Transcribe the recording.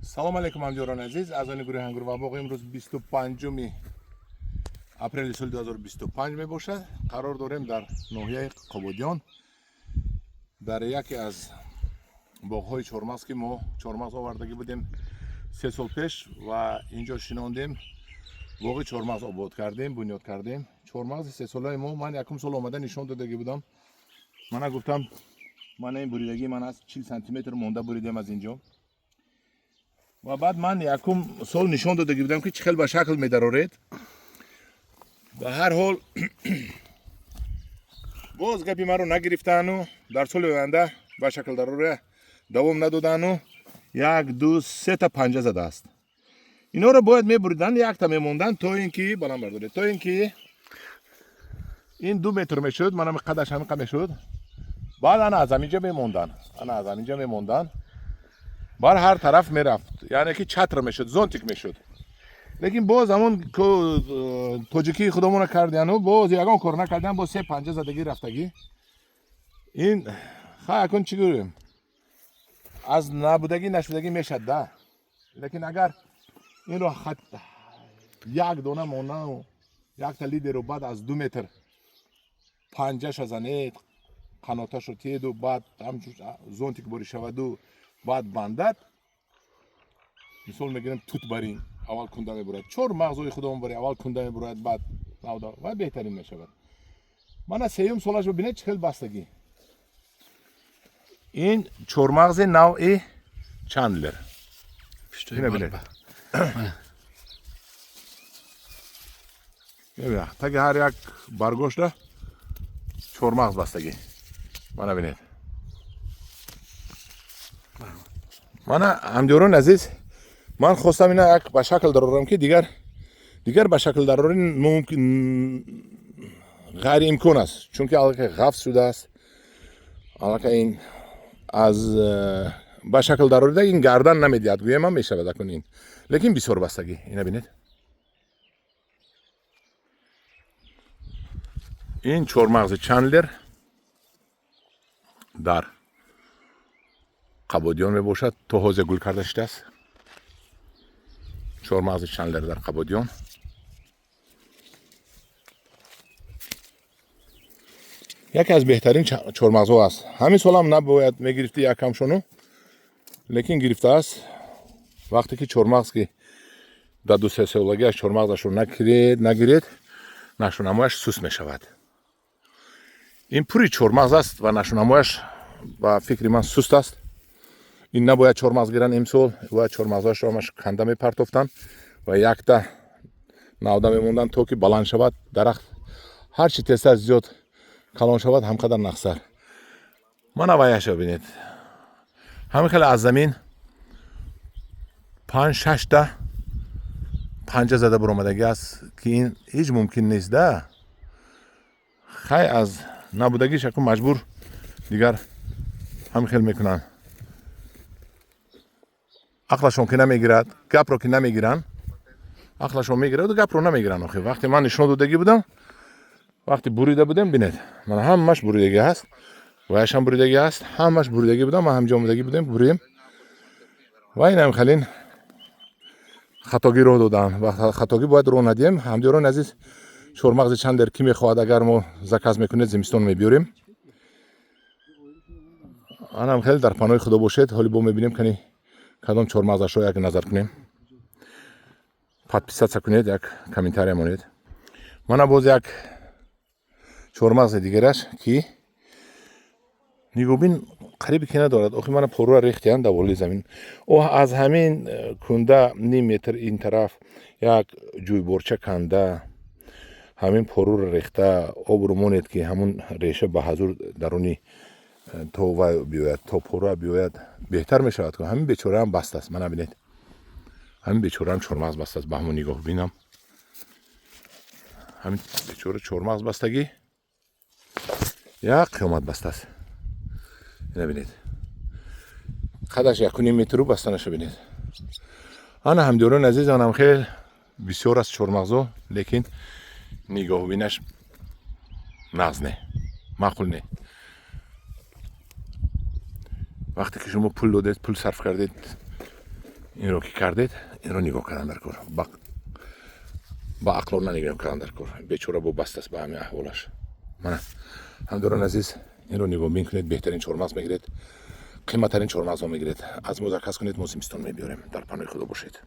Салом алейкум, ҳамдиёрони азиз, аъзони гурӯҳи Ангур ва боғ. Имрӯз 25 апрели соли 2025 мебошад. Қарор дорем дар ноҳияи Қободиён, дар яке аз боғҳои чормағз, ки мо чормағз овардагӣ будем 3 сол пеш ва инҷо шинондем, боғи чормағз обод кардем, бунёд кардем. Чормағзи сесолаи мо ман якум сол омада нишон додагӣ будам. Мана гуфтам, мана ин буридагии ман аст, 40 сантиметр монда буридем аз инҷо. Ва баъд ман якум сол нишон додагӣ будам, ки чӣ хел ба шакл медароред. Ба ҳар ҳол, боз гапи маро нагирифтаану дар соли оянда ба шакл дарория давом надодану як, ду, сета панҷа задааст. Инҳоро бояд мебуриданд, якта мемонданд, то ин ки баланд бардоред, то ин ки ин 2 метр мешуд, манам қадаш ҳамин қа мешуд. Баъд ана аз ҳаминҷа мемонданд, ана аз ҳаминҷа мемонданд, бар ҳар тараф мерафт, яъне ки чатр мешуд, зонтик мешуд. Лекин боз ҳамон тоҷикии худомона кардияну боз ягон кор накардиан, боз се панҷа задагӣ рафтагӣ. Ин хай, акун чӣ гӯем, аз набудагӣ нашудагӣ мешад да. Лекин агар инро як дона монау, якта лидеру, баъд аз 2 метр панҷаша занед, қаноташо теду, баъд ҳамчун зонтик борӣ шаваду, баъд бандад. Мисол мегирем, тут барин аввал кунда мебурад, чор мағзои худомон бари аввал кунда мебурад, баъд навда ва беҳтарин мешавад. Мана сеюм солаш, бибинед, чӣ хел бастагӣ. Ин чормағзи навъи Чандлер. Ина бинед, таги ҳар як баргошта чормағз бастагӣ. Мана бинед. Мана, ҳамдиёрони азиз, ман хостам ина як ба шакл дарорам, ки дигар ба шакл дарорӣ мумкин ғайриимкон аст, чунки аллакай ғафз шудааст. Аллакай ин аз ба шакл дарорида ин гардан намедиҳад, гӯям ҳам мешавад акун ин. Лекин бисёр бастагӣ, ина бинед. Ин чормағзи Чандлер дар Қабодиён мебошад, то ҳозир гул карда шудааст. Чормағзи Чандлер дар Қабодиён яке аз беҳтарин чормағзҳо аст. Ҳамин солам набояд мегирифти якамшону, лекин гирифтааст. Вақте ки чормағз ки дар дусесолагиаш чормағзашро нагиред, нашунамояш суст мешавад. Ин пури чормағз аст ва нашунамояш, ба фикри ман, суст аст. Ин набояд чормағз гиранд имсол, бояд чормағзҳояшро ҳамаш канда мепартофтанд ва якта навда мемонданд, то ки баланд шавад дарахт. Ҳар чи тезтар зиёд калон шавад, ҳамқадар нақсар. Мана ваяша бинед, ҳамин хеле аз замин панҷ шашта панҷа зада буромадагӣ аст, ки ин ҳеҷ мумкин нест да. Хай, аз набудагиш акун маҷбур дигар ҳамин хел мекунанд. Ақлашон ки намегирад, гапро ки намегиранд, ақлашон мегираду гапро намегиранд. Охи, вақте ман нишон додагӣ будам, вақте бурида будем, бинед, мана ҳамаш буридагӣ ҳаст, ваяшам буридагӣ ҳаст, ҳамаш буридагӣ будам, ман ҳамҷо омадагӣ будем, бурем. Ва инам халин хатогӣ роҳ додам ва хатогӣ бояд роҳ надиҳем. Ҳамдиёрони азиз, чормағзи Чандлер кӣ мехоҳад, агар мо заказ мекунед, зимистон мебиёрем. Анам хеле дар паноҳи Худо бошед. Ҳоли бо мебинем, кани кадом чормағзашро як назар кунем. Подписаться кунед, як комментария монед. Мана боз як чормағзи дигараш, ки нигоҳбин, қарибе ки надорад. Охи, мана порура рехтиям дар болои замин. О, аз ҳамин кунда ним метр ин тараф як ҷӯйборча канда, ҳамин порура рехта, обро монед, ки ҳамун реша ба ҳазур даруни то вай биёяд, то поруа биёяд, беҳтар мешавад. Ҳамин бечораам баст аст. Мана бинед, ҳамин бечораам чормағз баст аст. Ба ҳамон нигоҳ бинам, ҳамин бечора чормағз бастагӣ, як қиёмат баст аст. Ина бинед, қадаш 1.5 метру бастанаша бинед. Ана, ҳамдиёрони азиз, анам хел бисёр аст чормағзо, лекин нигоҳбинаш нағз не, маъқул не. Вақте ки шумо пул додед, пул сарф кардед. Инро ки кардед, инро нигоҳ кардан дар кор, ба ақлона нигоҳ кардан дар кор. Бечора бо бастааст ба ҳамин аҳволаш. Мана, ҳамдорон азиз, инро нигоҳбин кунед, беҳтарин чормағз мегиред, қиматтарин чормағзо мегиред. Аз мо заказ кунед, мо зимистон мебиёрем. Дар паноҳи Худо бошед.